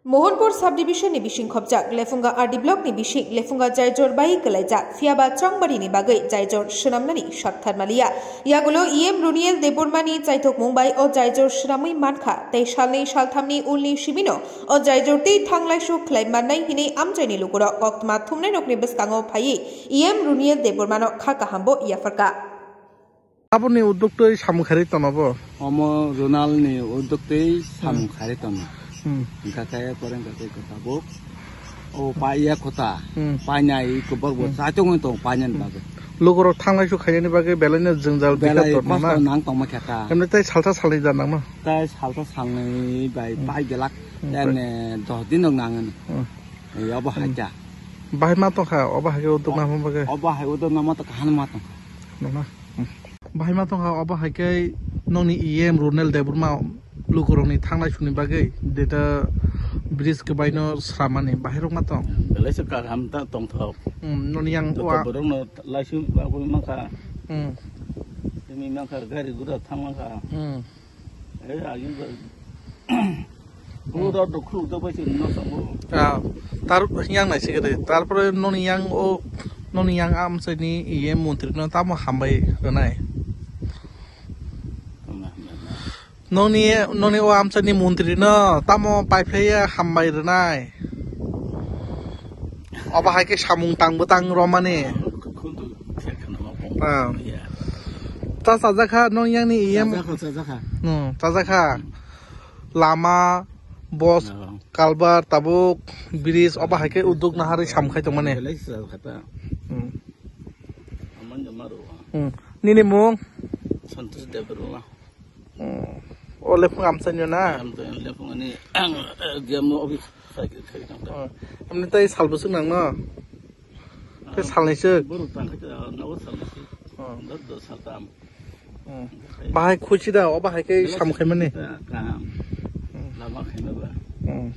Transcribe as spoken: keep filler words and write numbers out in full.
Mohanpur subdivision ni bising khopjak Lefunga R D block ni bising Lefunga Jaijor bai kwlaijak, phiyaba Changbari ni bagwi Jaijor swnamnani saktharmaliya. Yagulo E M Runiel Debbarma ni chaithokmung bai o Jaijor swnamwi mankha, tei salnwi salthamni ulni sibino o Jaijor tei thanglaisu khlai mannai hinwi amchaini lukurok koktwma thumnairokni bwskango phaiwi E M Runiel Debbarma no kha kahambo yapharkha. Aboni udduk twi samung kharwi tono bo. Omo Ronald ni udduk twi samung kharwi tono. Hmm. Hingkha khe poreng khe tei kwtabuk. O paiya kota. Hmm. Painai kubur bo Hmm. Chaitung tong painani bagwi. Lugurok thanglaisu khainani bagwi belaino jwngjal Belai bikha tongma. Kosto nang tongma khe ta. Emni tei salsa salnwi jan nangno. Tai salsa salnwi bai Hmm. Pai gelak. Hmm. Ene dos din rok nangani. Hmm. Obo Hmm. Haikha. Bahai ma tongkha, obo haikhe udduk nangma bagwi. Obo hai udduk nangma tongkha, hanma tongkha. Nangma. Hmm. Bahai ma tongkha, obo haikhe nongni E M Ronel Debbarma lukurokni thanglai suni bagwi data bridge kwbaino sramani bahairok ma tong. Belai se kaham ta tongthok. Hmm, noni yang Joto wa- borokno laisu bagwi mankha. Hmm. Tini mankha gari gura thang mankha. Hmm. Eh, ayun ba. Pura dokhlu da bai se no samo. Ah, tar yang nai se gede. Tarpore noni yang o, noni yang amchaini iye montri no tamo hambai rwnai. Noni, noni o amchaini montri no tamo paiphlaiya hambai rwnai. Obo hai khe samung tang bwtang romani. Ah. Ta chajakha nong yangni iyem. Chajakha, chajakha. Hmm, chajakha. Lama, bos, Oh. Kalbar, tabuk, bridge, obo hai khe udduk naharwi samung khai tongmani. Belai chajakha ta. Hmm. Amani jama ro. Hmm. Nini mung? Santosh Debbarma. Hmm. O lephung amchaini na? Amchaini lephung ani ang, eh, game office khai khai tong ta. Hmm. Amni tai sal bwswk nang no? Te salnwi swk? Borok tang khai ta, nogo salnwi swk. Hmm. Dor dor saltam. Hmm. Bahai khuchi da, o bahai khe sam khaimani. Kaham. Hmm. Lama khaima ba. Hmm.